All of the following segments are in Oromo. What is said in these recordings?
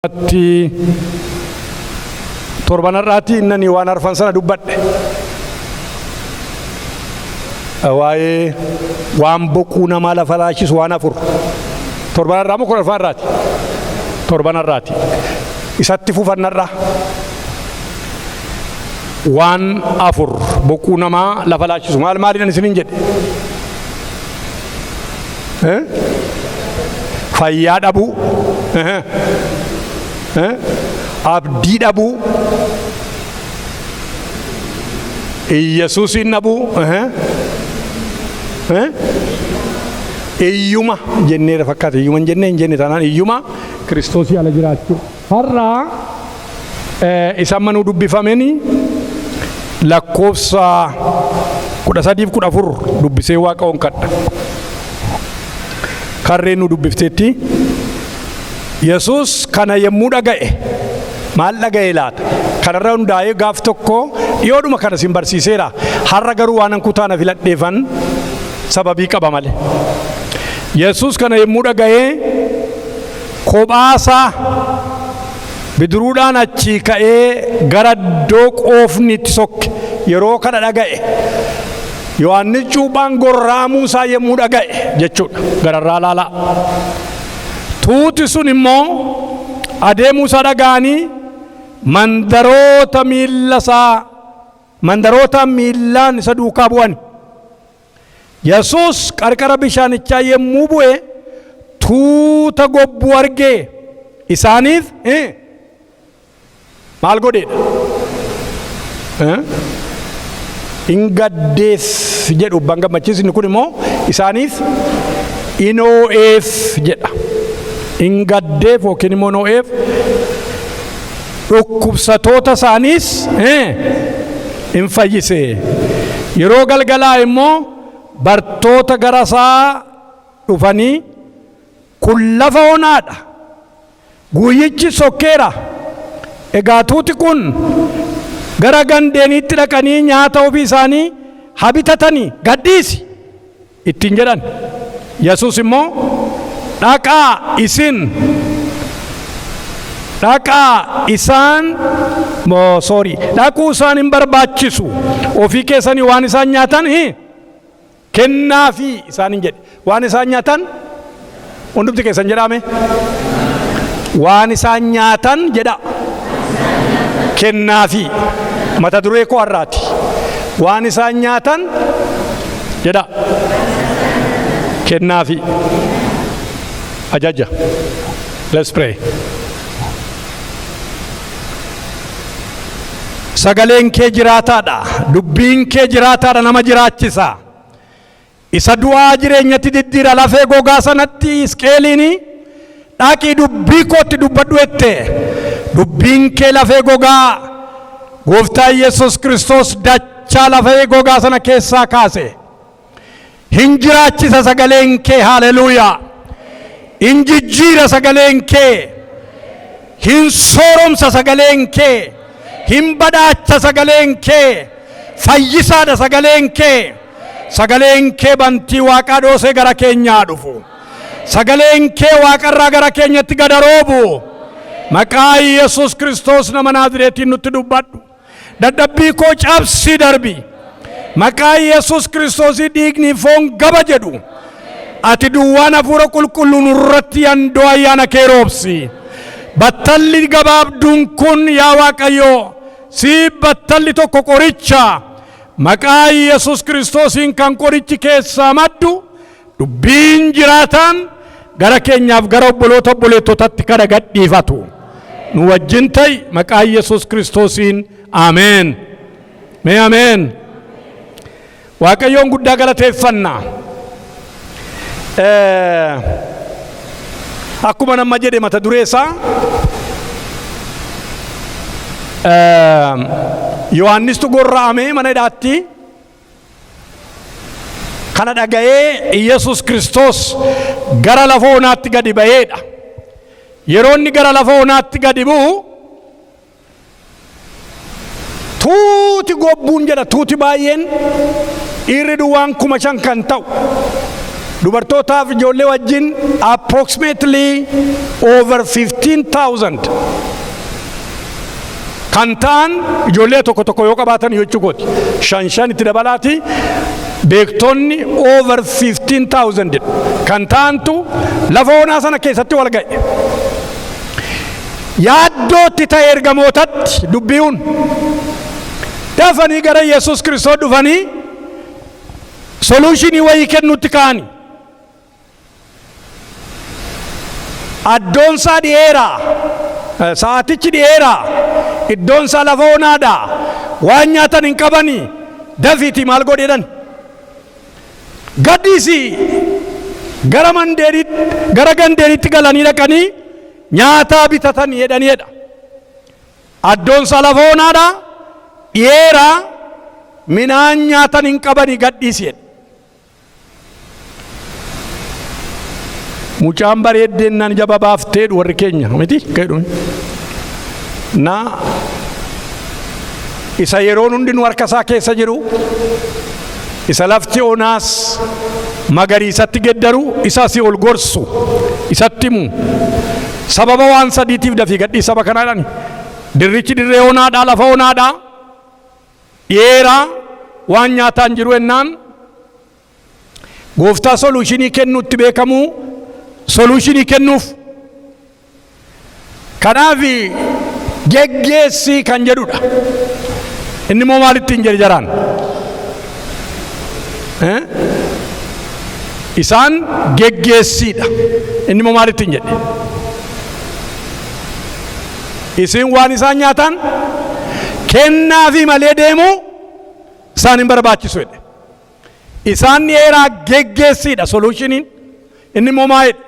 Tti torban har'aatti innani waan arfan sana dubbadhe. Waa'ee waan boquu namaa lafa laashisu waan afur. Torban har'aa moo kudha arfan har'aati? Torban har'aati. Isatti fufan har'a. Waan afur boquu namaa lafa laashisu maal maaliin isiniin jedhe? Fayyaa dhabuu, abdii dhabuu, Iyyasuusiin dhabuu, iyyuma jenneera fakkaata. Iyyuma hin jenne hin jenne taanaan iyyuma Kiristoosii ala jiraachuu. Har'a isa amma nuu dubbifameni lakkoofsa 13 fi 14 dubbisee waaqa onkadha. Karreen nu dubbifteetti. Yesuus kana yommuu dhaga'e maal dhaga'e laata? Kanarra hundaa'ee gaaf tokko dhiyoodhuma kana isin barsiiseera. Har'a garuu waanan kutaa na filadheefan sababii qaba malee. Yesuus kana yommuu dhaga'e kophaasaa bidiruudhaan achii ka'ee gara iddoo qoofni itti sokke yeroo kana dhaga'e. Yohaannis cuuphaan gorra'amuu isaa yommuu dhaga'e jechuudha. Gararraa laalaa. Tuuti sun immoo adeemuu isaa dhaga'anii mandaroota miilla isaa mandaroota miillaan isa duukaa bu'an. Yesuus qarqara bishaanichaa yommuu bu'e tuuta gobbuu argee isaaniif maal godheedha? In gaddeef jedhu abbaan gammachiisni kun immoo isaaniif in oo'eef jedha. In gaddeef yookiin immoo noo'eef dhukkubsatoota isaaniis in fayyise. Yeroo galgalaa immoo bartoota gara isaa dhufanii kun lafa onaadha. Guyyichi sokkeera. Egaa tuuti kun gara gandeeniitti dhaqanii nyaata ofii isaanii haa bitatanii gadhiisi ittiin jedhan. Yesuus immoo dhaqaa isin dhaqaa isaan sorry dhaquu isaan hin barbaachisu ofii keessanii waan isaan nyaatan kennaafii isaaniin jedhe. Waan isaan nyaatan hundumti keessan jedhaame. Waan isaan nyaatan jedha. Kennaafii mata duree koo har'aati. Waan isaan nyaatan jedha. Kennaafii. Ajaja. Let's pray. Sagaleen kee jiraataadha. Dubbiin kee jiraataadha nama jiraachisa. Isa du'aa jireenyatti diddiira lafee gogaa sanatti Hisqeeliin dhaqii dubbii kootti dubbadhu jette. Dubbiin kee lafee gogaa gooftaa Yesuus Kiristoos dachaa lafee gogaa sana keessaa kaase. Hin jiraachisa sagaleen kee haaleluuyaa. Hin jijjiira sagaleen kee. Hin sooromsa sagaleen kee. Hin badhaacha sagaleen kee. Fayyisaadha sagaleen kee. Sagaleen kee bantii waaqaa dhoosee gara keenyaa dhufu. Sagaleen kee waaqarraa gara keenyatti gad roobu. Maqaa Yesuus Kiristoos nama Naazireetiin nutti dubbadhu. Dadhabbii koo cabsii darbi. Maqaa Yesuus Kiristoosii dhiigni foon gaba jedhu. Ati duwwaan hafuura qulqulluu nurratti yandoo ayyaana kee roobsi. Battalli gabaabduun kun yaa Waaqayyo sii battalli tokko qoricha. Maqaa Yesuus Kiristoosiin kan qorichi keessaa maddu dubbiin jiraataan gara keenyaaf gara obboloota obboleettotatti kana gadhiifatu. Nu wajjin ta'i maqaa Yesuus Kiristoosiin ameen. Mee ameen. Waaqayyoon guddaa galateeffanna. Akkuma nama jedhe mata duree isaa Yohaannistu gorra'amee mana hidhaatti kana dhaga'ee Iyyasuus Kiristoos gara lafa onaatti gadi ba'eedha. Yeroo inni gara lafa onaatti gadi bu'u tuuti gobbuun jedha tuuti baay'een dhiirri duwwaan 5,000 kan ta'u Dubartootaaf ijoollee wajjin approximately over 15,000 kan ta'an, ijoollee tokko tokko yoo qabaatan jechuu kooti. Shan shan itti dabalaati, beektonni over 15,000 jedhu. Kan ta'antu lafa onaa sana keessatti wal ga'e. Yaaddootti ta'e ergamootatti dubbi'uun dafanii gara Yesuus Kiristoos dhufanii solution wayii kennuutti ka'ani. Addoonsaa dhi'eera, sa'aatichi dhi'eera, iddoonsaa lafa onaadha, waan nyaatan hin qabani, dafiitii maal godheedhan? Gadhiisii gara mandeeritti, gara gandeeritti galanii dhaqanii nyaataa bitatan jedhaniidha. Addoonsaa lafa onaadha, dhi'eera, midhaan nyaatan hin qabanii, gadhiisi jedhe. Mucaan bareeddeen naan ija babaaftee warri keenya miti jedhu. Na isa yeroon hundinuu harka isaa keessa jiru, isa lafti onaas magariisatti geddaru, isa asii ol gorsu, isatti himu. Sababa waan sadiitiif dafii gadhii saba kanaadhaan. Dirrichi dirree onaadhaa, lafa onaadhaa, dhiyeeraa, waan nyaataan jiru ennaan, gooftaa solution kennuutti beekamu solution kennuuf. Kanaaf geggeessii kan jedhudha. Inni immoo maalitti hin jedhe jaraan? Eh? Isaan geggeessiidha. Inni immoo maalitti hin jedhe? Isin waan isaan nyaatan kennaafi malee deemuu isaan hin barbaachisu jedhe. Isaan dhiyeeraa, geggeessiidha solutioniin. Inni immoo maa jedhe?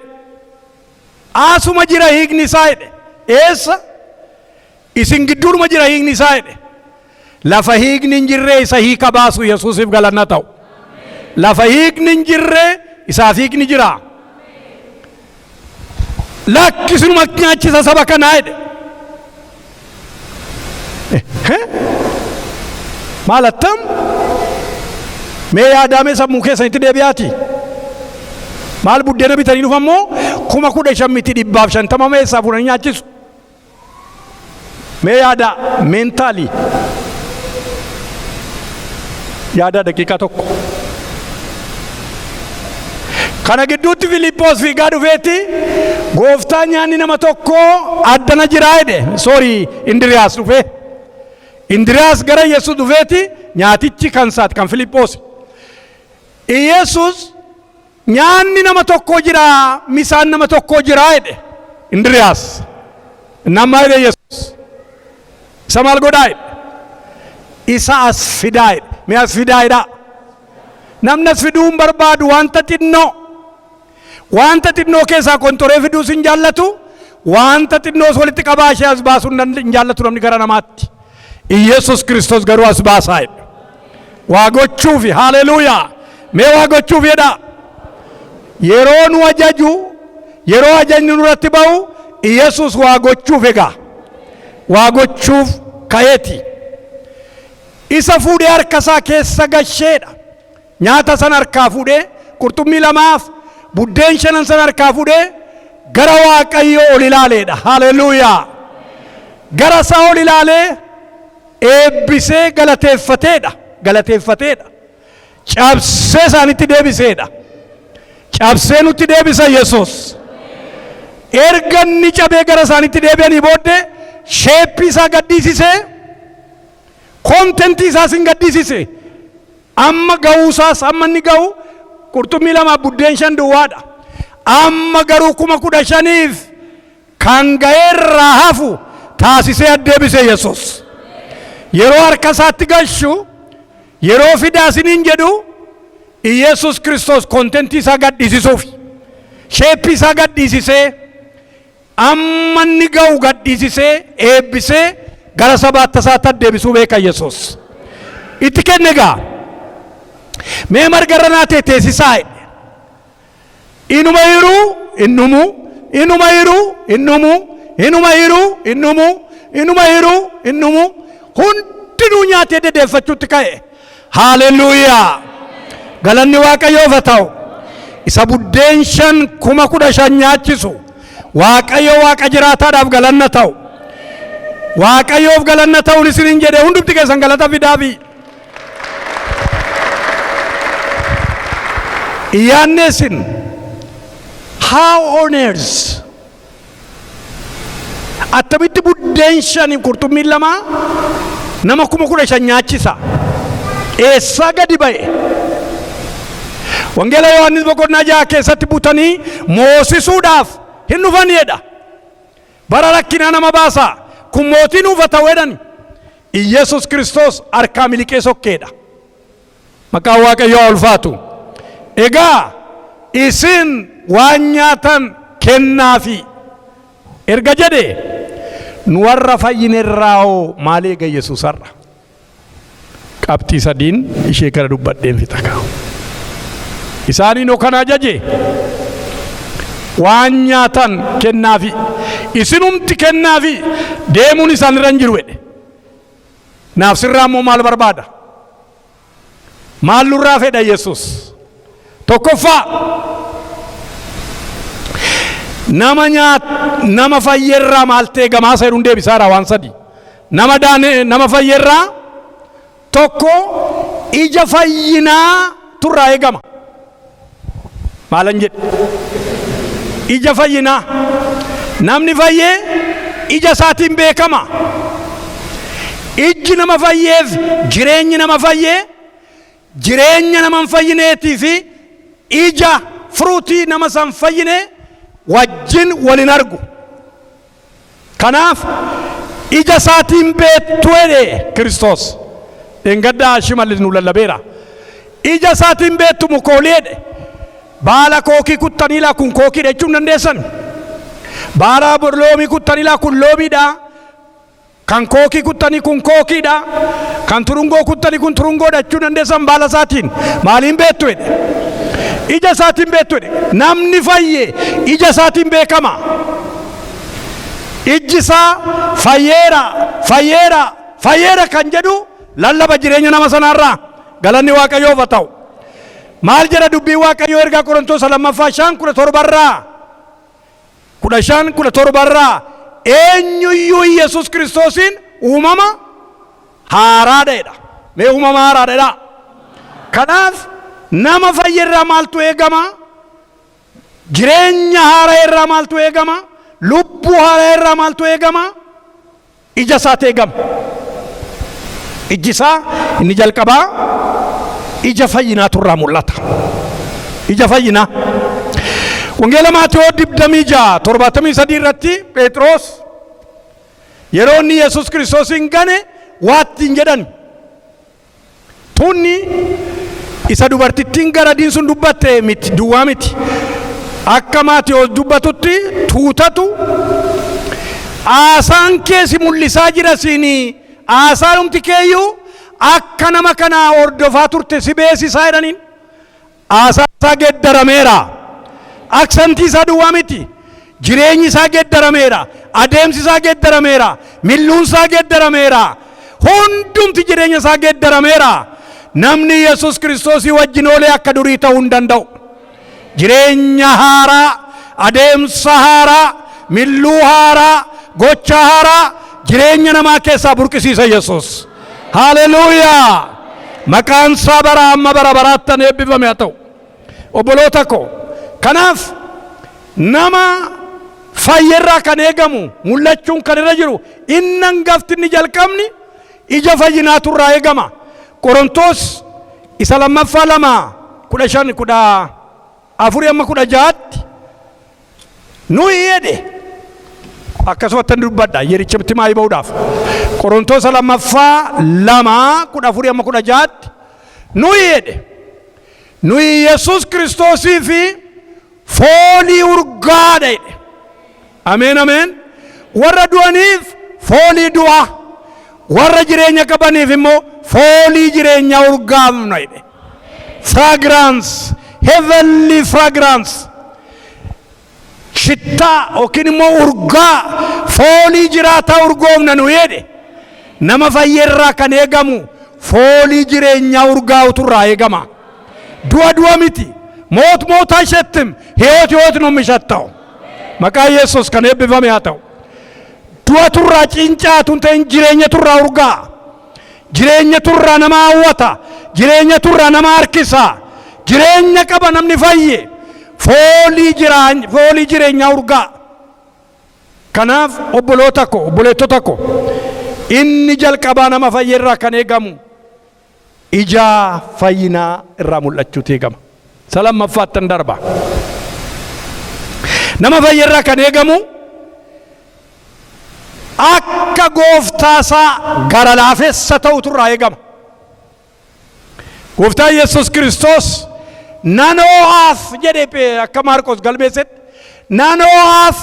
Asuma jira hiikni isaa jedhe. Eessa? Isin gidduudhuma jira hiikni isaa jedhe. Lafa hiikni hin jirre isa hiika baasu Yesuusiif galanna ta'u. Lafa hiikni hin jirre isaaf hiikni jira. Lakkisinuma nyaachisa saba kanaa jedhe. Maal attam? Mee yaadaamee sammuu keessanitti deebi'aati. Maal, buddeena bitanii dhufan moo 15,000 miti 150 meessaa fuudhanii nyaachisu? Mee yaada mentally. Yaada daqiiqaa tokko. Kana gidduutti Filiippoos fiigaa dhufeeti, "Gooftaa, nyaanni nama tokko addana jiraa" jedhe. Sorry, Indiriyaas dhufee. Indiriyaas gara Yesuus dhufeeti, nyaatichi kan isaati, kan Filiippoos. Yesuus, "Nyaanni nama tokko jira, misaan nama tokko jira" jedhe Indiriyaas. Nama jedhe Yesuus. Isa maal godhaa jedhe? Isa as fidaa jedhe. Mee as fidaa jedhaa. Namni as fiduu hin barbaadu wanta xinnoo. Wanta xinnoo keessaa qonxoree fiduus hin jaallatu. Wanta xinnoos walitti qabaa ishee as baasuu hin jaallatu namni gara namaatti. Iyesus Kiristoos garuu as baasaa jedhe. Waa gochuufi, haaleluuyaa. Mee waa gochuuf jedhaa. Yeroo nu ajaju, yeroo ajajni nurratti ba'u, Iyesus waa gochuuf egaa. Waa gochuuf ka'eeti. Isa fuudhee harka isaa keessa gasheedha. Nyaata sana harkaa fuudhee, qurxummii lamaaf buddeen shanan sana harkaa fuudhee, gara Waaqayyoo ol ilaaleedha. Haleluuyaa. Gara isaa ol ilaalee eebbisee galateeffateedha. Galateeffateedha. Cabsee isaanitti deebiseedha. Cabsee nutti deebisa Yesuus. Erga inni cabee gara isaanitti deebi'anii booddee shape isaa gadhiisisee, content isaas hin gadhiisise. Amma ga'uusaas, amma inni ga'u qurxummii lama buddeen shan duwwaadha. Amma garuu 15,000f kan ga'eerraa hafu taasisee addeebise Yesuus. Yeroo harka isaatti gashu, yeroo fidaa isiniin jedhu, Iyesus Kiristoos content isaa gadhiisisuuf shape isaa gadhiisisee, amma inni ga'u gadhiisisee, eebbisee gara sabaatti isaatti addeebisuu beeka Yesuus. Itti kenne gaa. Mee margarra naa ta'e teessisaa jedhe. Inuma hiruu innumu, inuma hiruu innumu, inuma hiruu innumu, inuma hiruu innumu, hundinuu nyaatee dedeeffachuutti ka'e. Haaleluyyaa! Galanni Waaqayyoof haa ta'u. Isa buddeen 5 15,000 nyaachisu Waaqayyo Waaqa jiraataadhaaf galanna ta'u. Waaqayyoof galanna ta'uun isiniin jedhe, hundumti keessan galata fidaafi. Iyyaanneessin how on earth, attamitti buddeen shaniif qurxummiin 2 nama 15,000 nyaachisa? Eessaa gadi ba'e? Wangeela Yohaannis boqonnaa 6 keessatti butanii moosisuudhaaf hin dhufan jedha. Bara rakkinaa nama baasaa, kun mootii nuuf haa ta'u jedhani. Iyesus Kiristoos harkaa miliqee sokkeedha. Maqaan Waaqayyoo haa ulfaatu. Egaa isin waan nyaatan kennaafi erga jedhe, nu warra fayyinerraa hoo maal eega Yesuus har'a? Qabxii sadiin ishee kana dubbadheen fixa kaa. Isaaniin hoo kana ajaje, waan nyaatan kennaafi, isinumti kennaafi, deemuun isaan irra hin jiru jedhe. Naaf sirraa immoo maal barbaada? Maal nurraa fedha Yesuus? Tokkoffaa, nama nyaat nama fayyerraa maal ta'e gamaa seeruun deebisaadha waan sadi. Nama daane, nama fayyerraa tokko ija fayyinaa turraa eegama. Maalan jedhe? Ija fayyinaa. Namni fayyee ija isaatiin beekama. Ijji nama fayyeef jireenyi nama fayyee jireenya nama hin fayyineetii fi ija fruitii nama san fayyine wajjin wal hin argu. Kanaaf ija isaatiin beektu jedhe Kiristoos. Dheengaddaa Shimallis nu lallabeera. Ija isaatiin beektu mukoolii jedhe. Baala kookii kuttanii laa, kun kookiidha jechuu hin dandeessan. Baala loomii kuttanii laa, kun loomiidha. Kan kookii kuttanii kun kookiidha. Kan turungoo kuttanii kun turungoodha jechuu dandeessan baala isaatiin. Maaliin beektu jedhe? Ija isaatiin beektu jedhe. Namni fayye ija isaatiin beekama. Ijji isaa fayyeera, fayyeera, fayyeera kan jedhu lallaba jireenya nama sanaarraa. Galanni Waaqayyoof haa ta'u. Maal jedha dubbiin Waaqayyoo ergaa Qorontoos lammaffaa 5:17rraa? 15:17rraa, eenyuyyuu Yesus Kiristoosiin uumama haaraadha jedha. Mee uumama haaraadha jedhaa. Kanaaf nama fayyerraa maaltu eegama? Jireenya haaraa irraa maaltu eegama? Lubbuu haaraa irraa maaltu eegama? Ija isaatu eegama. Ijji isaa inni jalqabaa ija fayyinaatu irraa mul'ata. Ija fayyinaa. Wangeela Maatewos 26:73 irratti Phexros yeroo inni Yesuus Kiristoosiin gane waatti hin jedhan. Tunni isa dubartittiin garadiin sun dubbatte miti, duwwaa miti. Akka Maatewos dubbatutti tuutatu haasaan kee si mul'isaa jira siinii, haasaanumti keeyyuu akka nama kanaa hordofaa turte si beesisaa jedhaniin. Haasaan isaa geeddarameera. Accentii isaa duwwaa miti. Jireenyi isaa geeddarameera. Adeemsi isaa geeddarameera. Milluun isaa geeddarameera. Hundumti jireenya isaa geeddarameera. Namni Yesus Kiristoosii wajjin oolee akka durii ta'uu hin danda'u. Jireenya haaraa, adeemsa haaraa, milluu haaraa, gocha haaraa jireenya namaa keessaa burqisiisa Yesus. Haleluuyaa! Maqaan isaa bara amma bara baraatti kan eebbifame haa ta'u. Obboloota koo, kanaaf nama fayyerraa kan eegamu, mul'achuun kan irra jiru inni hangafti, inni jalqabni ija fayyinaatu irraa eegama. Qorontoos isa lammaffaa 2:15, 14 amma 16tti nuyi jedhe, akkasumatti dubbadha yerichatti maayii ba'uudhaaf. Qorontoos lammaffaa 2:14 amma 16tti nuyi jedhe, nuyi Yesus Kiristoosii fi foolii urgaadha jedhe. Ameen, ameen. Warra du'aniif foolii du'aa, warra jireenya qabaniif immoo foolii jireenyaa urgaafna jedhe. Fragrance, heavenly fragrance, shittaa yookiin immoo urgaa foolii jiraataa urgoofna nu jedhe. Nama fayyerraa kan eegamu foolii jireenyaa urgaa'utu irraa eegama. Du'a du'a miti. ሞት ሞት አይሸትም፣ ሕይወት ሕይወት ነው የሚሸተው። Maqaa Yesuus kan eebbifame haa ta'u. Du'atu irraa cincaatu hin ta'in, jireenyatu irraa urgaa. Jireenyatu irraa nama hawwata. Jireenyatu irraa nama harkisa. Jireenya qaba namni fayye. Foolii jireenyaa urgaa. Kanaaf obboloota ko, obboleettota ko, inni jalqabaa nama fayye irraa kan eegamu ija fayyinaa irraa mul'achuutu eegama. Isa lammaffaattan darba. Nama fayye irraa kan eegamu akka gooftaasaa gara laafessa ta'utu irraa eegama. Gooftaan Yesus Kiristoos nan oo'aaf jedhe. Akka Maarqos galmeessetti, nan oo'aaf,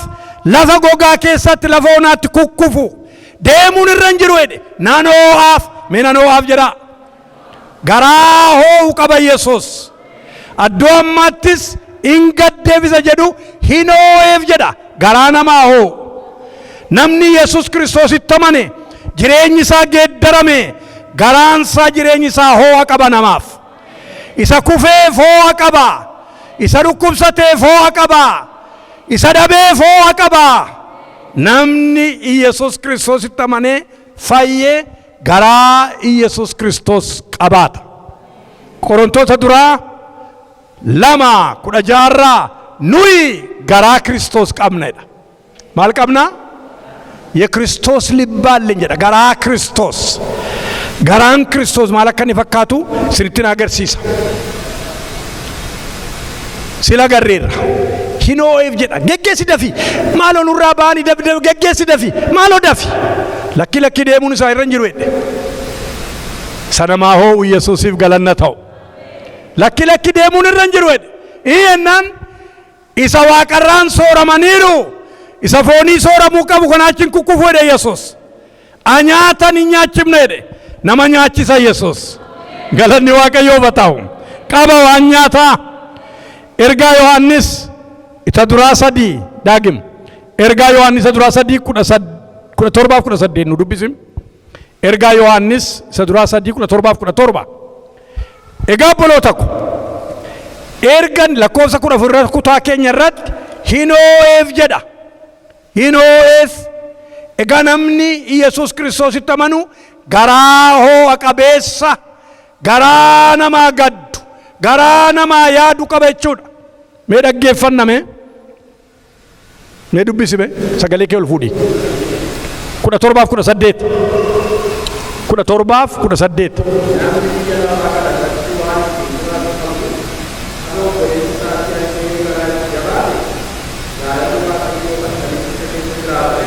lafa gogaa keessatti, lafa onaatti kukkufu deemuun irra hin jiru jedhe. Nan oo'aaf. Mee nan oo'aaf jedhaa. Garaa hoo'u qaba Yesus. Addoo ammaattis in gaddeebisa jedhu, hin oo'eef jedha. Garaa namaa hoo'u. Namni Yesus Kiristoositti amane, jireenyi isaa geeddarame, garaan isaa, jireenyi isaa hoo'a qaba namaaf. Isa kufeef hoo'a qaba, isa dhukkubsateef hoo'a qaba, isa dhabeef hoo'a qaba. Namni Yesus Kiristoositti amanee fayyee garaa Yesus Kiristoos qabaata. Qorontoota duraa 2:16rraa nuyi garaa Kiristoos qabnedha. Maal qabna? የክርስቶስ ልብ አለኝ jedha. Garaa Kiristoos. Garaan Kiristoos maal akka inni fakkaatu isinittiin agarsiisa. Sila garreerra. Hin oo'eef jedha. Geggeessi dafi. Maaloo nurraa ba'anii, dafi, dafi, geggeessi dafi. Maaloo dafi. Lakki, lakki, deemuun isaa irra hin jiru jedhe. Sanamaa hoo'u Yesuusiif galanna ta'u. Lakki, lakki, deemuun irra hin jiru jedhe. Inni isa waaqarraan sooramaniiru. Isa foonii sooramuu qabu kanaachiin kukkufu jedhe Yesuus. Anyaatan hin nyaachifne jedhe. Nama nyaachisa Yesuus. Galanni Waaqayyoof haa ta'u. Qaba waan nyaataa. Ergaa Yohaannis isa duraa 3, daagim. Ergaa Yohaannis isa duraa 3 17f 18 nu dubbisim. Ergaa Yohaannis isa duraa 3 17f 17. Egaa obboloota ko, ergan lakkoofsa 14 irratti kutaa keenya irratti hin oo'eef jedha. Hin oo'eef. Egaa namni Yesuus Kiristoositti amanu garaa hoo'a qabeessa, garaa namaa gaddu, garaa namaa yaadu qaba jechuudha. Mee dhaggeeffanname. Mee dubbisime, sagalee kee ol fuudhi. 17f 18. 17f 18. Namni biyya lafaa kana irratti waan ittiin jiraatu qabu, nama obboleessa isaatti argee yoo garaa itti jabaate, jaalalli Waaqayyoo akkamitti isa keessa jiraata?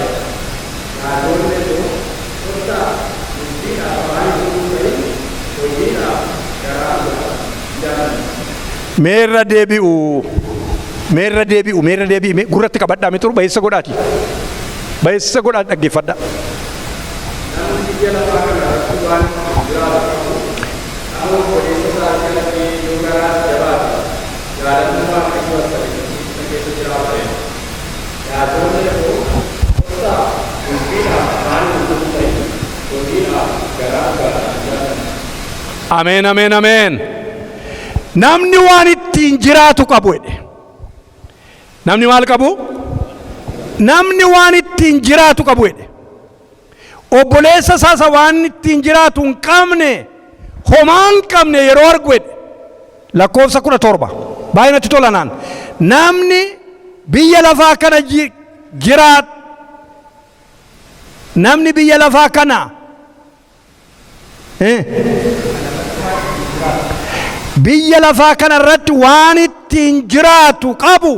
Yaa ijoollee koo, kottaa dubbiidhaaf afaan utuu hin ta'in hojiidhaaf garaa dhugaadhaan jaallanna. Meerra deebi'u, meerra deebi'u, meerra deebi'u. Mee gurratti qabadhaa, mee turu bayeessa godhaati. Bayeessa godhaa, dhaggeeffadhaa. Namni biyya lafaa kana irratti waan ittiin jiraatu qabu, nama obboleessa isaatti argee yoo garaa itti jabaate, jaalalli Waaqayyoo akkamitti isa keessa jiraata? Yaa ijoollee koo, kottaa dubbiidhaaf afaan utuu hin ta'in hojiidhaaf garaa dhugaadhaan jaallanna. Ameen, ameen, ameen. Namni waan ittiin jiraatu qabu jedhe. Namni maal qabu? Namni waan ittiin jiraatu qabu jedhe. Obboleessa isaa waan ittiin jiraatu hin qabne, homaa hin qabne yeroo argu jedhe. Lakkoofsa 17. Baay'ee natti tola naan. Namni biyya lafaa kana jiraat, namni biyya lafaa kana biyya lafaa kana irratti waan ittiin jiraatu qabu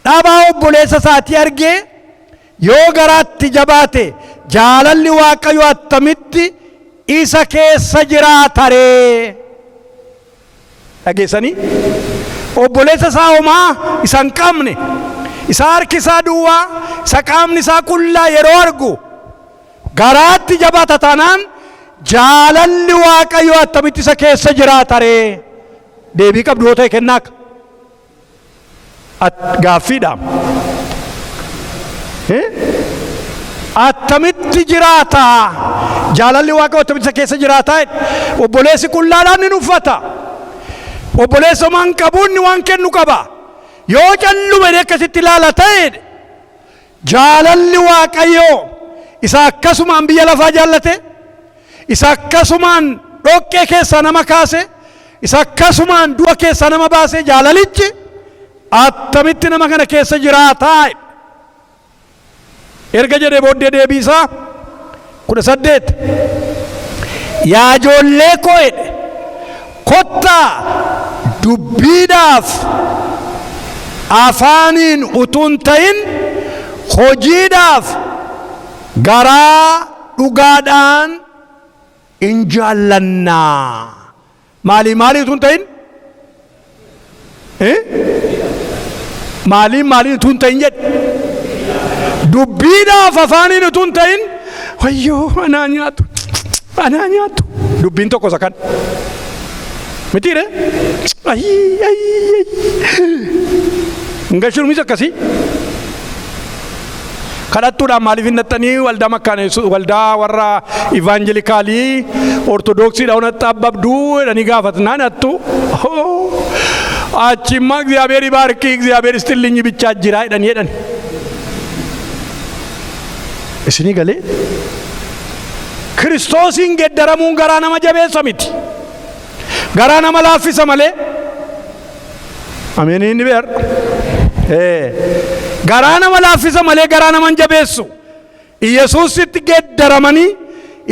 dhabaa obboleessa isaatii argee yoo garaatti jabaate, jaalalli Waaqayyo attamitti isa keessa jiraataree? Dhageessanii? Obboleessa isaa homaa isa hin qabne, isa harki isaa duwwaa, isa qaamni isaa qullaa yeroo argu garaatti jabaata taanaan, jaalalli Waaqayyo attamitti isa keessa jiraataree? Deebii qabdu yoo ta'e kennaaka. Gaaffiidha. Attamitti jiraata? Jaalalli Waaqayyo attamitti isa keessa jiraata? Obboleessi qullaadhaan ni uffata. Obboleessa homaan qabu, inni waan kennu qaba. Yoo calluma jedhee akkasitti ilaala ta'e, jaalalli Waaqayyoo isa akkasumaan biyya lafaa jaallate, isa akkasumaan dhoqqee keessaa nama kaase, isa akkasumaan du'a keessaa nama baase, jaalalichi attamitti nama kana keessa jiraataa erga jedhee booddee, deebii isaa 18, "Yaa ijoollee koo," jedhe, "kottaa dubbiidhaaf afaaniin utuu hin ta'in hojiidhaaf garaa dhugaadhaan in jaallannaa." Maalii maalii utuu hin ta'in? Maaliin maaliin utuu hin ta'in jedhe? Dubbiidhaaf afaaniin utuu hin ta'in. "Wayyoo, anaa nyaatu, anaa nyaatu." Dubbiin tokko isa kan mitiire. Ayyii ayyii, hin gashuunis akkasii kadhattuudhaan maaliif hin naxxanii waldaa makkaaneessu, waldaa warra ivaanjelikaalii ortodoksiidha onatti abbabduu jedhanii gaafatnaan hattu achimma "እግዚአብሔር ይባርክ፣ እግዚአብሔር ይስጥልኝ" ብቻ jira jedhanii jedhan. Isinii galee? Kiristoosiin geddaramuun garaa nama jabeessa miti, garaa nama laaffisa malee. Ameen. Inni beer garaa nama laaffisa malee garaa nama hin jabeessu. Iyesuusitti geddaramanii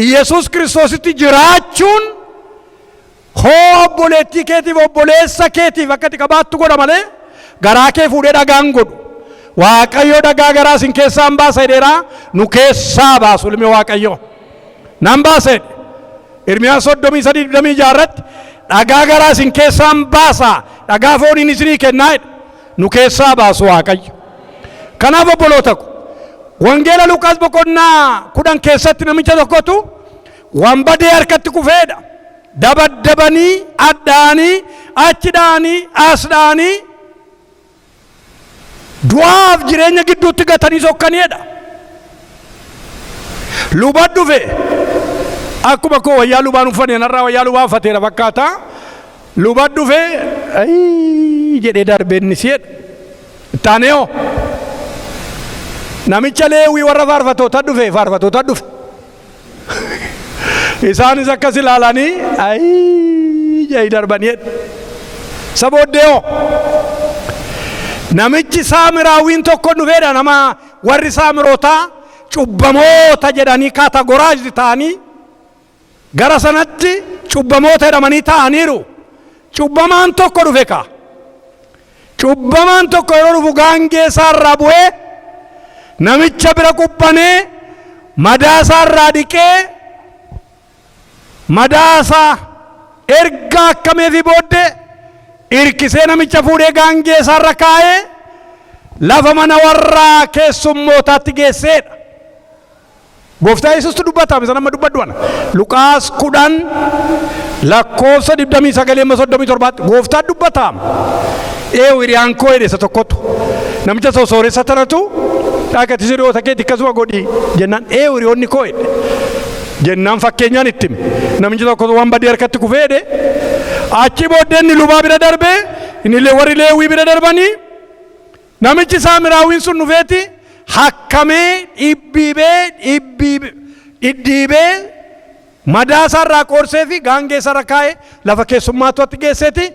Iyesuus Kiristoositti jiraachuun hoo obboleettii keetiif obboleessa keetiif akka itti qabaattu godha malee garaa kee fuudhee dhagaan godhu. Waaqayyo dhagaa garaa isin keessaa hin baasa jedheeraa. Nu keessaa baasu ilmi Waaqayyo nan baasa jedhe. Ermiyaas 33:26 irratti "Dhagaa garaa isin keessaa hin baasa, dhagaa fooniin isinii kennaa" jedhe. Nu keessaa baasu Waaqayyo. Kanaaf obboloota ko, Wangeela Luqaas boqonnaa 10 keessatti namicha tokkotu wanbadee harkatti kufeedha. Dabaddabanii, adhaanii, achi dha'anii, as dha'anii, du'aaf jireenya gidduutti gatanii sokkaniidha. Luba dhufe. Akkuma koo wayyaa lubaan uffanne, narraa wayyaa lubaa uffateera fakkaata. Luba dhufe, "Ayii" jedhee darbee inni si'edha. Ittaanee namicha Leewwii warra faarfatoota dhufe, faarfatoota dhufe. Isaanis akkas ilaalanii "Ayii" jedhanii darbanii jedha. Isa booddee hoo namichi Saamiraawwiin tokko dhufeedha. Nama warri Saamirootaa cubbamoota jedhanii categorize ta'anii gara sanatti cubbamoota jedhamanii ta'aniiru. Cubbamaan tokko dhufe ka. Cubbamaan tokko yeroo dhufu gaangee isaarraa bu'ee namicha bira quphanee, madaa isaarraa dhiqee, madaa isaa erga akkameefi booddee irkisee namicha fuudhee gaangee isaarra kaa'ee lafa mana warraa keessummootaatti geesseedha. Gooftaa Yesuustu dubbataame isa nama dubbadhu ana. Luqaas 10 lakkoofsa 29 amma 37tti gooftaan dubbataama. "Eewu hiriyaan koo" jedhe isa tokkotu. Namicha sooressa tanatu dhaqati hiriyoota keetti akkasuma godhi jennaan, "Eewu hiriyoonni koo" jedhe. Jennaan fakkeenyaan itti hime. Namichi tokko waan badii harkatti kufee jedhe. Achi booddee inni lubaa bira darbee, inni warri Leewwii bira darbanii, namichi Saamiraawwiin sun dhufeeti hakkamee dhibbiibee dhidhiibee madaa isaarraa qoorsee fi gaangee isaarra kaa'ee lafa keessummaatti geesseeti.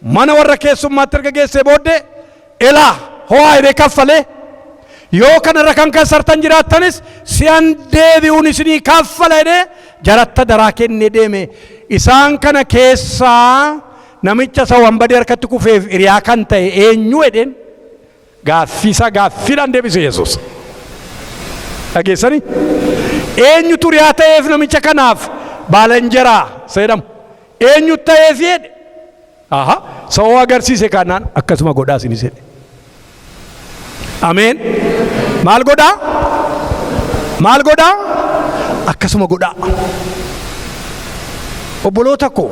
Mana warra keessummaatti erga geessee booddee, "Elaa ho'aa" jedhee kaffalee, "Yoo kanarra kan kassartan jiraattanis si'an deebi'uun isinii kaffala" jedhee jaratta daraa kennee deeme. "Isaan kana keessaa namicha isa wanbadee harkatti kufeef hiriyaa kan ta'e eenyu?" jedheen. Gaaffii isaa gaaffiidhaan deebise Yesuus. Dhageessanii? Eenyutu hiriyaa ta'eef namicha kanaaf, ባልንጀራ isa jedhamu? Eenyu ta'eef jedhe? Aha, sa'oo agarsiise kanaan akkasuma godhaa isinis jedhe. Ameen. Maal godhaa? Maal godhaa? Akkasuma godhaa. Obboloota koo,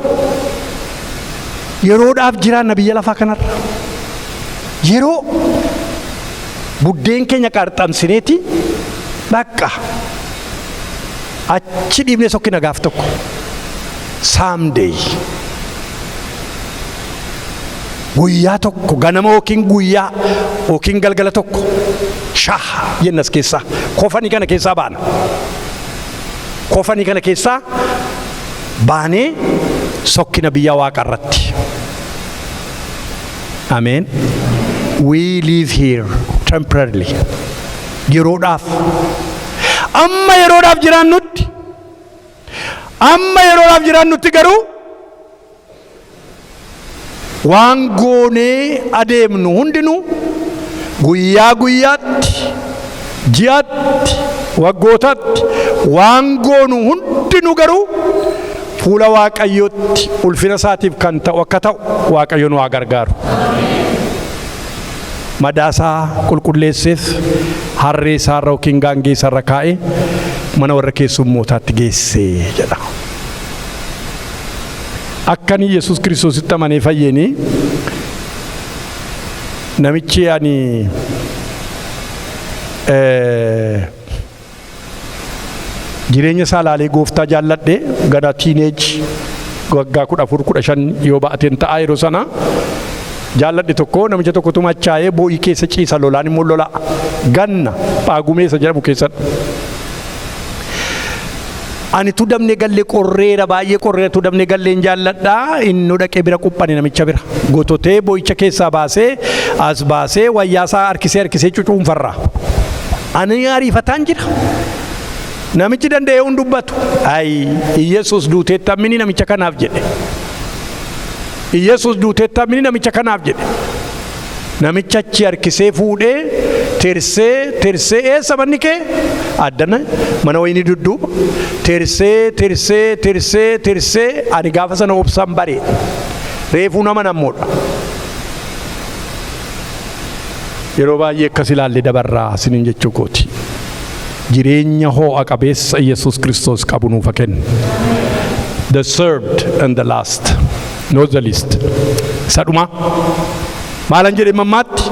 yeroodhaaf jiraanna biyya lafaa kanarra. Yeroo buddeen keenya qarxamsineeti bakka achi dhiibnee sokkina gaaf tokko. Someday. Guyyaa tokko ganama yookiin guyyaa yookiin galgala tokko shah jennas keessaa kofanii kana keessaa baana. Kofanii kana keessaa baanee sokkina biyya waaqa irratti. Ameen. We live here temporarily. Yeroodhaaf. Amma yeroodhaaf jiraannutti, amma yeroodhaaf jiraannutti garuu waan goonee adeemnu hundinuu guyyaa guyyaatti, ji'atti, waggootatti waan goonu hundinuu garuu fuula Waaqayyootti ulfina isaatiif kan ta'u akka ta'u Waaqayyo nu haa gargaaru. Madaasaa qulqulleesseef, harree isaarra yookiin gaangee isaarra kaa'ee mana warra keessummootaatti geesse jedha. Akkani Yesuus Kiristoositti amanee fayyeenii namichi ani jireenya isaa ilaalee gooftaa jaalladhe gara teenage waggaa 14 15 yoo ba'ateen ta'a yeroo sana jaalladhe tokko, namicha tokkotu machaa'ee boo'ii keessa ciisa, lolaan immoo lola ganna phaagumeessa jedhamu keessadha. Ani tu dabne galle, qorreera, baay'ee qorreera, tu dabne galleen jaalladha. Inni dhaqee bira quphane, namicha bira gototee boo'icha keessaa baasee as baasee wayyaasaa harkisee harkisee cucuunfarra. Ani ariifataan jira. Namichi danda'ee hin dubbatu. Ayi, Iyesuus duuteetta mini namicha kanaaf jedhe. Iyesuus duuteetta mini namicha kanaaf jedhe. Namicha achi harkisee fuudhee tirsee tirsee, eessa manni kee? Addana mana wayinii dudduuba. Tirsee tirsee tirsee tirsee, ani gaafa sana obsaan bare. Reefuu nama nammoodha. Yeroo baay'ee akkas ilaalle dabarraa isiniin jechuu kooti. Jireenya ho'a qabeessa Yesuus Kiristoos qabu nuuf haa kennu. The third and the last, not the least. Isa dhumaa. Maalan jedhe mammaatti?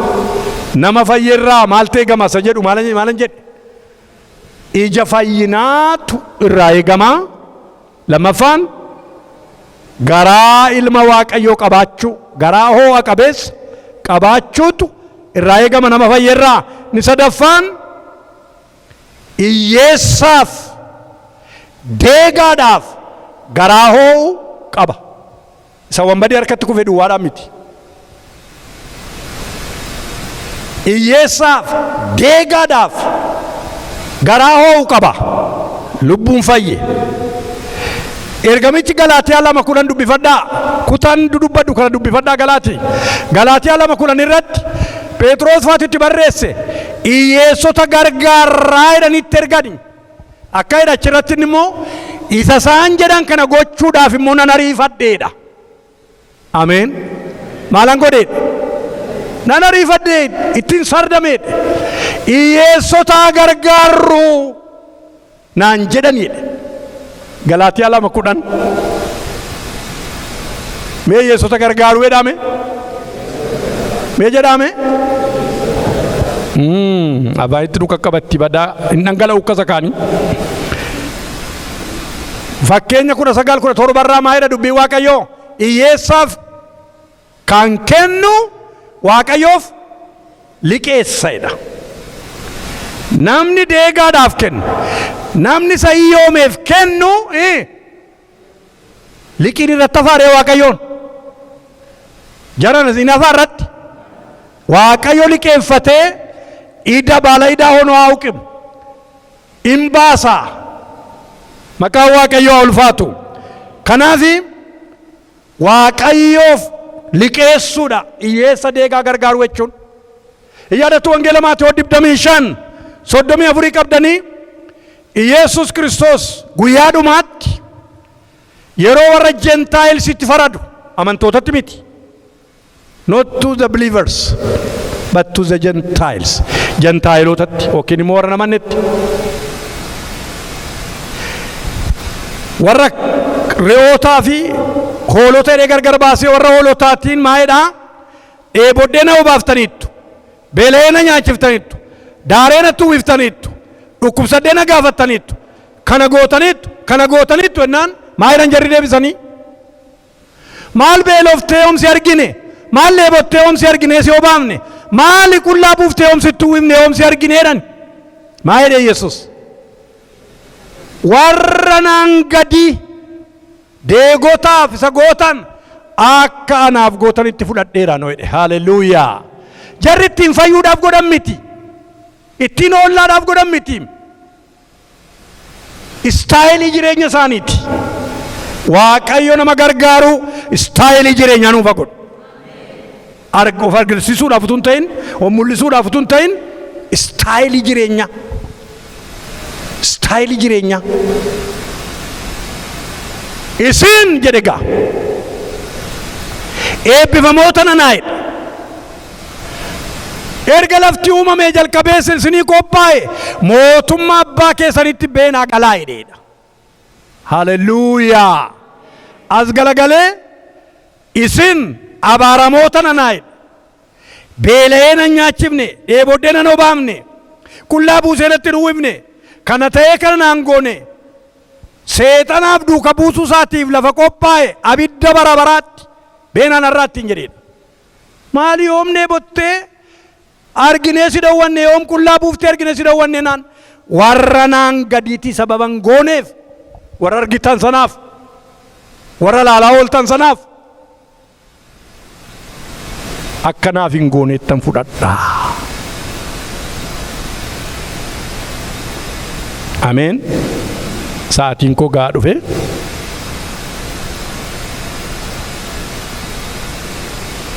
Nama fayyerraa maaltu eegama isa jedhu maalan jedhe? Ija fayyinaatu irraa eegamaa. Lammaffaan garaa ilma Waaqayyoo qabaachuu, garaa ho'a qabeessa qabaachuutu irraa eegama nama fayyerraa. Ni sadaffaan hiyyeessaaf deegaadhaaf garaa hoo'u qaba. Isa wanbadee harkatti kufe duwwaadhaan miti. Hiyyeessaaf deegaadhaaf garaa hoo'u qaba. Lubbuun fayye. Ergamichi Galaatiyaa 2:10 dubbifadhaa. Kutaan dudubbadhu kana dubbifadhaa Galaati. Galaatiyaa 2:10 irratti Phexros faatu itti barreesse. Hiyyeessota gargaarraa jedhanitti ergani. Akka jedha achirratti immoo isa isaan jedhan kana gochuudhaaf immoo nan ariifadheedha. Ameen. Maalan godheedha? Nan ariifadhee ittiin sardameedha. Hiyyeessota gargaarru naan jedhaniidha. Galaatiyaa 2:10. Mee hiyyeessota gargaaruu jedhame? Mee jedhame? Abaay'itti nu qaqqabatti badaa hin dhangala'u akkasa kaanii. Fakkeenya 19:17 irraa maa jedha dubbiin Waaqayyoo? Hiyyeessaaf kan kennu Waaqayyoof liqeessa jedha. Namni deegaadhaaf kennu, namni isa hiyyoomeef kennu, liqiin irratti hafaaree Waaqayyoon. Jaran hin hafaa irratti. Waaqayyo liqeeffatee ida baala idaa honoo haa uqimu. In baasaa. Maqaan Waaqayyoo haa ulfaatu. Kanaafi Waaqayyoof liqeessuudha hiyyeessa deegaa gargaaru jechuun. Yaadatu Wangeela Maatewos 25:34 qabdanii, Iyeesus Kiristoos guyyaa dhumaatti yeroo warra Gentiles faradu, amantootatti miti. Not to the believers but to the Gentiles. Gentileotatti yookiin immoo warra namannetti. Warra re'ootaa fi hoolota jedhee gargar baasee warra hoolotaatiin maa jedhaa? Dheebodhee na obaaftaniittu, beela'ee na nyaachiftaniittu, daaree natti uwwiftaniittu, dhukkubsadhee na gaafattaniittu, kana gootaniittu, kana gootaniittu jennaan maa jedhan jarri deebisanii? Maal beeloftee homsi argine? Maal dheebottee yoom si arginee si obaafne? Maali qullaa buuftee yoom sitti uwwifne, yoom si argineedhan? Maa jedhe Yesus? Warra naan gadii deegotaaf isa gootan akka anaaf gootanitti fudhadheera noo jedhe. Haleluuyaa! Jarri ittiin fayyuudhaaf godhan miti. Ittiin oollaadhaaf godhan miti. Style jireenya isaaniiti. Waaqayyo nama gargaaru style jireenyaa nuuf haa godhu. Of argisiisuudhaaf utuu hin ta'in, of mul'isuudhaaf utuu hin ta'in, style jireenyaa. Style jireenyaa. Isin jedhe gaa eebbifamoota nanaa'edha. Erga lafti uumamee jalqabee isinii qophaa'e mootummaa abbaa keessanitti beenaa galaa jedheedha. Haleluuyaa! As galagalee isin abaaramoota nanaa'edha. Beela'ee nan nyaachifne, dheebodhee nan obaafne, qullaa buusee natti hin uwwifne, kana ta'ee kana naan goone, seexanaaf duuka buusuu isaatiif lafa qophaa'e abidda bara baraatti beenaan har'aatti ittiin jedheedha. Maali yoom dheebottee arginee si dhowwanne, yoom qullaa buuftee arginee si dhowwanne naan warra naan gadiitii sababan gooneef, warra argitan sanaaf, warra laalaa ooltan sanaaf akka naaf hin gooneettan fudhadha. Ameen. Sa'aatiin koo gahaa dhufe.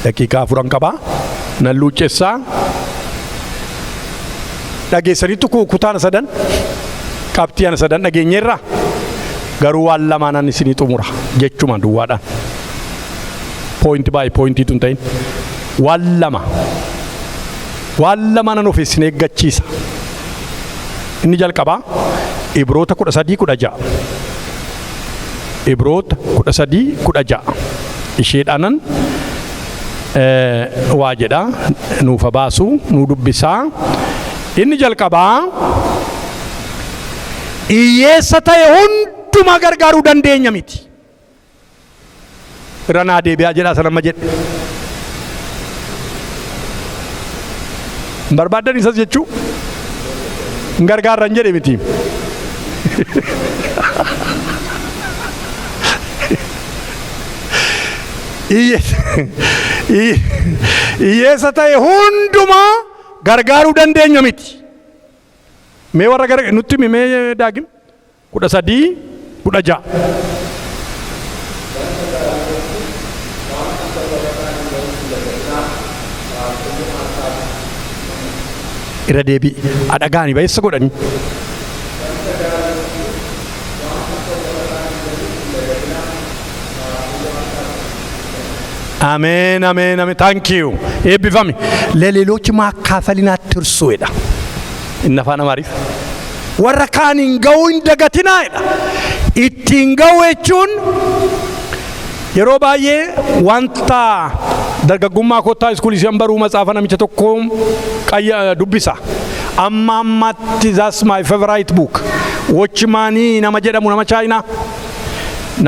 Daqiiqaa afuran qabaa. Nan luuccessaa. Dhageessaniittu kutaan sadan, qabxii ana sadan dhageenyeerra, garuu waan lamaanan isinii xumura jechuma duwwaadhaan. Point by pointiitu hin ta'in, waan lama, waan lamaanan of isin eeggachiisa. Inni jalqabaa Ibroota 13:16. Ibroota 13:16. Isheedhaanan waa jedha, nuufa baasu, nuu dubbisaa. Inni jalqabaa hiyyeessa ta'e hundumaa gargaaruu dandeenya miti. Irra naa deebi'aa jedhaa sana amma jedhe. Hin barbaaddan isas jechuu hin gargaarran jedhe miti. Hiyyeessa ta'e hundumaa gargaaruu dandeenya miti. Mee warra gara nutti himi mee, Daagim, 13:16. Wanta gaarii gochuun waan wanta badaa hin ga'uu hin dagatinaa, Waaqayyo aarsaa hin gammadu. Irra deebi'i. Dhagaani ba'eessa godhanii. Wanta gaarii gochuun waan wanta badaa hin ga'uu hin dagatinaa, Waaqayyo aarsaa hin gammadu. Ameen, ameen, ameen. Thank you. Eebbifami. ለሌሎች ማካፈልን አትርሱ jedha. Inni afaan Amaariif. Warra kaaniin ga'uu hin dagatinaa jedha. Ittiin ga'uu jechuun yeroo baay'ee wanta dargaggummaa kottaa school isian baruu matsaafa namicha tokko qayya dubbisa. Amma ammatti that's my favorite book. Watchman nama jedhamu, nama Chaayinaa.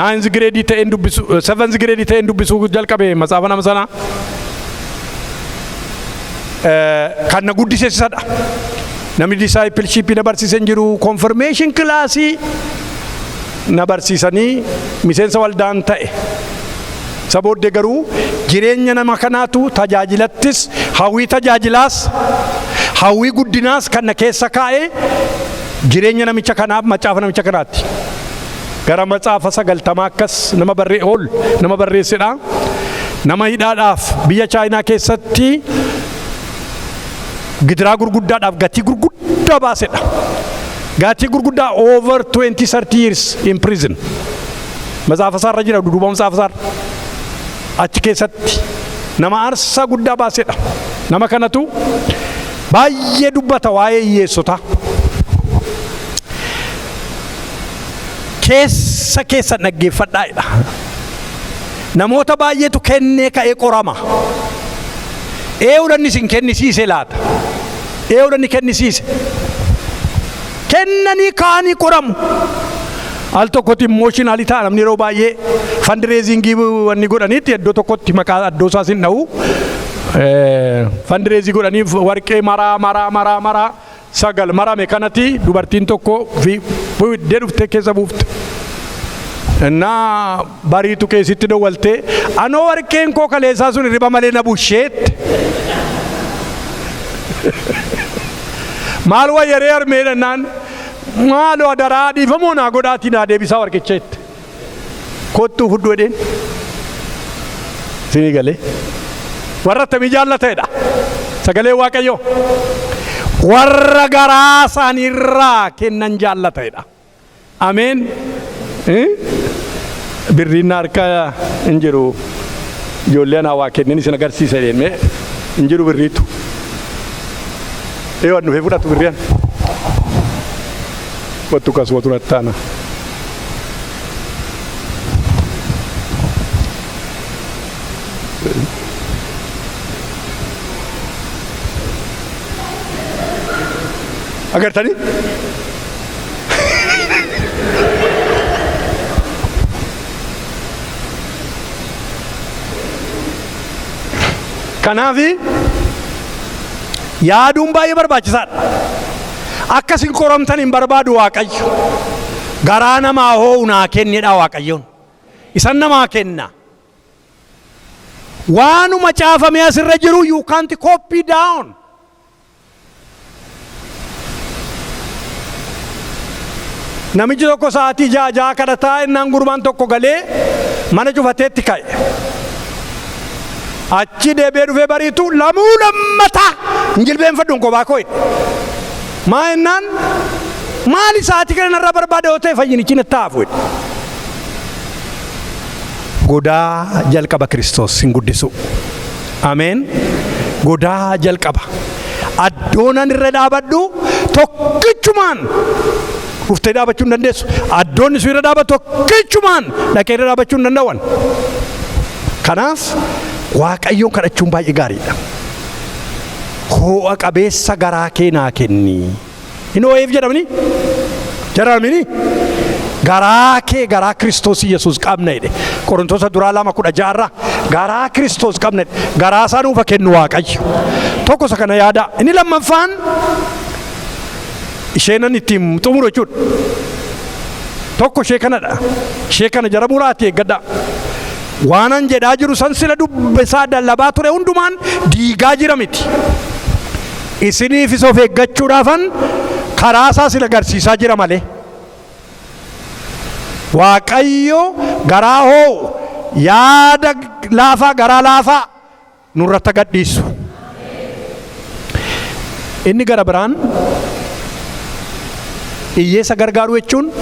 Ninth grade ta'een dubbisu, seventh grade ta'een dubbisuu jalqabe matsaafa nama sanaa. Kan na guddise isadha. Namni discipleship na barsiise hin jiru. Confirmation class na barsiisanii miseensa waldaan ta'e. Isa booddee garuu jireenya nama kanaatu tajaajilattis, hawwii tajaajilaas, hawwii guddinaas kan na keessa kaa'e jireenya namicha kanaaf macaafa namicha kanaatti. Gara matsaafa 90 akkas nama barree ol nama barreessedha. Nama hidhaadhaaf biyya Chaayinaa keessatti gidiraa gurguddaadhaaf gatii gurguddaa baasedha. Gatii gurguddaa, over 20 30 years in prison. Matsaafa isaarra jira, duduuba matsaafa isaarra. Achi keessatti nama aarsaa guddaa baasedha. Nama kanatu baay'ee dubbata waa'ee hiyyeessotaa. Keessa keessan dhaggeeffadhaa jedha. Namoota baay'eetu kennee ka'ee qorama. Eewuudhaan isin kennisiise laata? Eewuudhaan kennisiise? Kennanii ka'anii qoramu. Al tokkotti emotional ta'a namni yeroo baay'ee. Fundraising wanni godhaniitti iddoo tokkotti, maqaa iddoo isaas hin dha'u. Fundraising godhanii warqee maraa maraa maraa maraa sagal marame kanatti dubartiin tokko fiddee dhuftee keessa buufte. Innaa bariitu keessatti dowwaltee, "Anoo warqeen koo kaleessaa sun hirriba malee na busheette. Maal wayyaree harmee?" Jennaan, "Maaloo adaraa dhiifamoo naa godhaatii naa deebisaa warqicheetti. Kottuu fudhu," jedheen. Isinii galee? Warra akkamii jaallateedha sagalee Waaqayyoo? Warra garaa isaaniirraa kennan jaallateedha. Ameen. Birriin harka hin jiru. Ijoollee anaa waa kennin isin agarsiisa deemee hin jiru birriitu. Eewan dhufee fudhatu birriin. Wattu kasuma turattaana. Agartanii? Kanaaf yaaduun baay'ee barbaachisaadha. Akkasin qoramtan hin barbaadu Waaqayyo. Garaa namaa hoo'u naa kennedha Waaqayyoon. Isan namaa kenna. Waanuma caafamee asirra jiru you can't copy down. Namichi tokko sa'aatii 6 6 kadhataa innaan gurbaan tokko galee mana cufateetti ka'e. Achi deebi'ee dhufee bariitu lamuu lammataa hin jilbeenfadhuun kophaa koo jedhe. Maa jennaan, maali sa'aatii kana narraa barbaada yoo ta'e fayyinichi natti hafu jedhe. Godaa jalqaba Kiristoos hin guddisu. Ameen. Godaa jalqaba. Addoonan irra dhaabadhu tokkichumaan dhuftee dhaabachuu hin dandeessu. Addoonni sun irra dhaabatu tokkichumaan dhaqee irra dhaabachuu hin danda'an. Kanaaf Waaqayyoon kadhachuun baay'ee gaariidha. Ho'a qabeessa garaa kee naa kenni. Hin ho'eef jedhamni? Jedhamini? Garaa kee garaa Kiristoos Yesuus qabna jedhe. Qorontoota duraa 2:16rraa garaa Kiristoos qabna jedhe. Garaa isaa nuufa kennu Waaqayyo. Tokko isa kana yaada. Inni lammaffaan isheenan ittiin xumuru jechuudha. Tokko ishee kanadha. Ishee kana jara muraati eeggadhaa. Waanan jedhaa jiru san sila dubbisaa dallabaa ture hundumaan diigaa jira miti. Isiniifis of eeggachuudhaafan karaa isaa sila agarsiisaa jira malee. Waaqayyo garaa hoo'u, yaada laafaa, garaa laafaa nurratti agadhiisu. Inni gara biraan hiyyeessa gargaaruu jechuun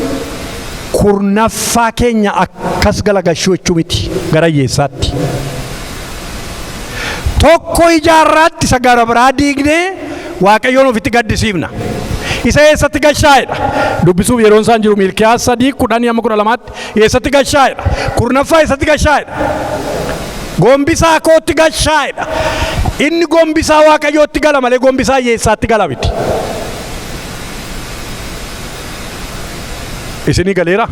kurnaffaa keenya akkas galagashuu jechuu miti gara hiyyeessaatti. Tokko ijaarraatti isa gara biraa diignee Waaqayyoon ofitti gaddisiifna. Isa eessatti gashaa'edha? Dubbisuuf yeroon isaan jiru Miilkiyaas 3:10 hamma 12tti eessatti gashaa'edha? Kurnaffaa eessatti gashaa'edha? Gombisaa kootti gashaa'edha. Inni gombisaa Waaqayyootti gala malee gombisaa hiyyeessaatti gala miti. Isinii galeera?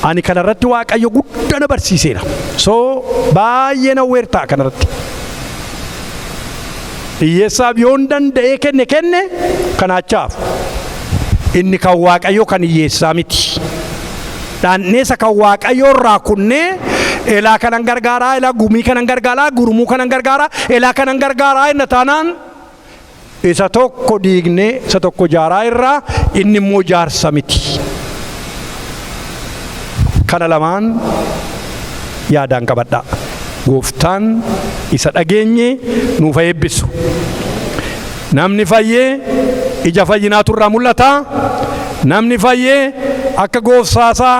Ani kanarratti Waaqayyo guddaa na barsiiseera. So baay'ee na weertaa kanarratti. Hiyyeessaaf yoon danda'ee kenne kenne kanaachaaf. Inni kan Waaqayyo kan hiyyeessaa miti. Dhaanneesa kan Waaqayyo irraa kunnee elaa kanan gargaaraa, elaa gumii kanan gargaaraa, gurmuu kanan gargaaraa, elaa kanan gargaaraa inna taanaan isa tokko diignee isa tokko jaaraa irraa inni immoo jaarsa miti. Kana lamaan yaadaan qabadhaa. Gooftaan isa dhageenye nuuf haa eebbisu. Namni fayyee ija fayyinaatu irraa mul'ata. Namni fayyee akka gooftaasaa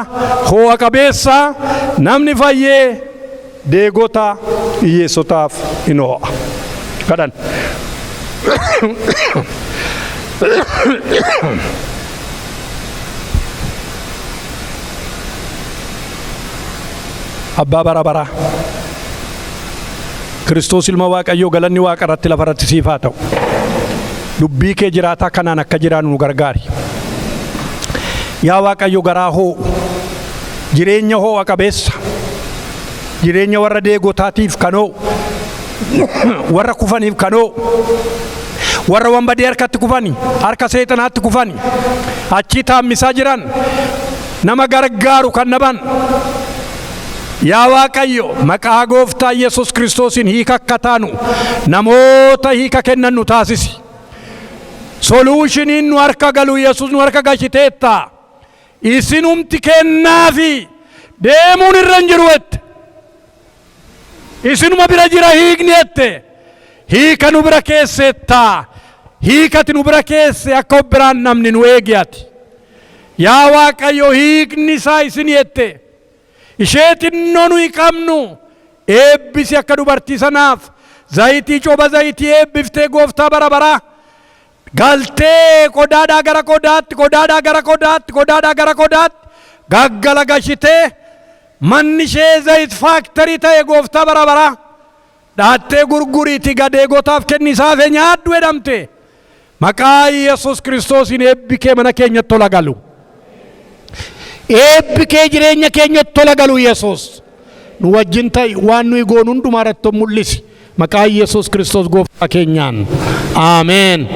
ho'a qabeessa. Namni fayyee deegota hiyyeessotaaf in ho'a. Kadhan. Abbaa bara baraa. Kiristoos ilma Waaqayyoo, galanni Waaqa irratti lafa irratti siif haa ta'u. Dubbii kee jiraataa kanaan akka jiraannu nu gargaari. Yaa Waaqayyo, garaa hoo'u, jireenya hoo'a qabeessa, jireenya warra deegotaatiif kan hoo'u, warra kufaniif kan hoo'u, warra wanbadee harkatti kufani, harka seexanaatti kufani, achii taammisaa jiran, nama gargaaru kan dhaban, yaa Waaqayyo, maqaa Gooftaa Yesus Kiristoosiin hiika akka taanu, namoota hiika kennan nu taasisi. Solutioniin nu harka galu, Yesus, nu harka gashiteetta. Isinumti kennaafi, deemuun irra hin jiru jette. Isinuma bira jira hiikni jette. Hiika nu bira keessetta. Hiikati nu bira keesse akka of biraan namni nu eegi ati. Yaa Waaqayyo, hiikni isaa isin jette. Ishee xinnoo nuyi qabnu eebbisi. Akka dubartii sanaaf zayitii, coba zayitii eebbiftee, Gooftaa bara baraa, galtee qodaadhaa gara qodaatti, qodaadhaa gara qodaatti, qodaadhaa gara qodaatti gaggala gashitee, manni ishee zayit factory ta'e, Gooftaa bara baraa, dhaattee gurguriitii gadeegotaaf kennisaaf nyaadhu jedhamte. Maqaa Yesus Kiristoosiin eebbi kee mana keenyatti tola galu. Eebbi kee jireenya keenyatti tola galu. Yesus, nu wajjin ta'i, waan nuyi goonu hundumaa irratti mul'isi. Maqaa Yesus Kiristoos Gooftaa keenyaan, aameen.